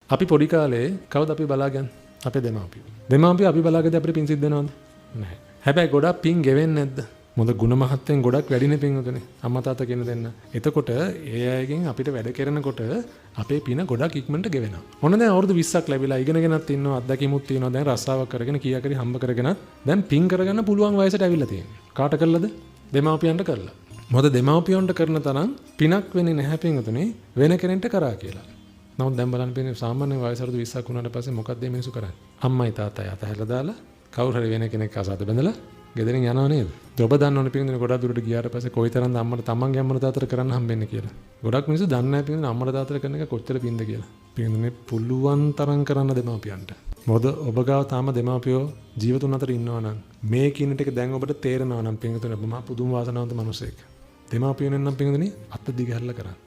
අපි පොඩි කාලේ කවුද අපි බලාගන්නේ? අපේ දෙමාපියෝ. දෙමාපියෝ අපි බලාගද්දී අපිට පින් සිද්ධ වෙනවද? නැහැ. හැබැයි ගොඩක් පින් ගෙවෙන්නේ නැද්ද? මොකද ගුණ මහත්යෙන් ගොඩක් වැඩිනේ පින්වතුනි. අම්මා තාත්තා කියන දෙන්න. එතකොට ඒ අයගෙන් අපිට වැඩ කරනකොට අපේ පින ගොඩක් ඉක්මනට ගෙවෙනවා. ඔන්න දැන් අවුරුදු 20ක් ලැබිලා ඉගෙනගෙනත් ඉන්නවා, අත්දැකීමුත් තියෙනවා. දැන් රස්සාවක් කරගෙන කීයක් හරි හම්බ කරගෙනත් දැන් පින් කරගන්න පුළුවන් වයසට ඇවිල්ලා තියෙනවා. කාට කරලාද? දෙමාපියන්ට කරලා. මොකද දෙමාපියන්ට කරන තරම් පිනක් වෙන්නේ නැහැ පින්වතුනි වෙන කෙනෙක්ට කරා කියලා. නමුත් දැන් බලන්න පින්නේ සාමාන්‍ය වයස අවුරුදු 20ක් වුණාට පස්සේ මොකක්ද මේ මිනිස්සු කරන්නේ? අම්මයි තාත්තයි අතහැරලා දාලා කවුරු හරි වෙන කෙනෙක් අසාද බැඳලා ගෙදරින් යනව නේද? ඔබ දන්න ඕනේ පින්වතුනි ගොඩක් දුරට ගියාට පස්සේ කොයිතරම්ද අම්මට තමන්ගේ අම්මට තාත්තට කරන්න හම්බෙන්නේ කියලා. ගොඩක් මිනිස්සු දන්නේ නැහැ පින්වතුනි අම්මට තාත්තට කරන එක කොච්චර පින්ද කියලා. පින්වතුනි පුළුවන් තරම් කරන්න දෙමාපියන්ට. මොකද ඔබ ගාව තාම දෙමාපියෝ ජීවතුන් අතර ඉන්නවා නම් මේ කියන ටික දැන් ඔබට තේරෙනවා නම් පින්වතුනි ඔබ මහා පුදුම වාසනාවන්ත මිනිසෙක්. දෙමාපියෝ නම් පින්වතුනි අත දිගහැරලා කරන්න.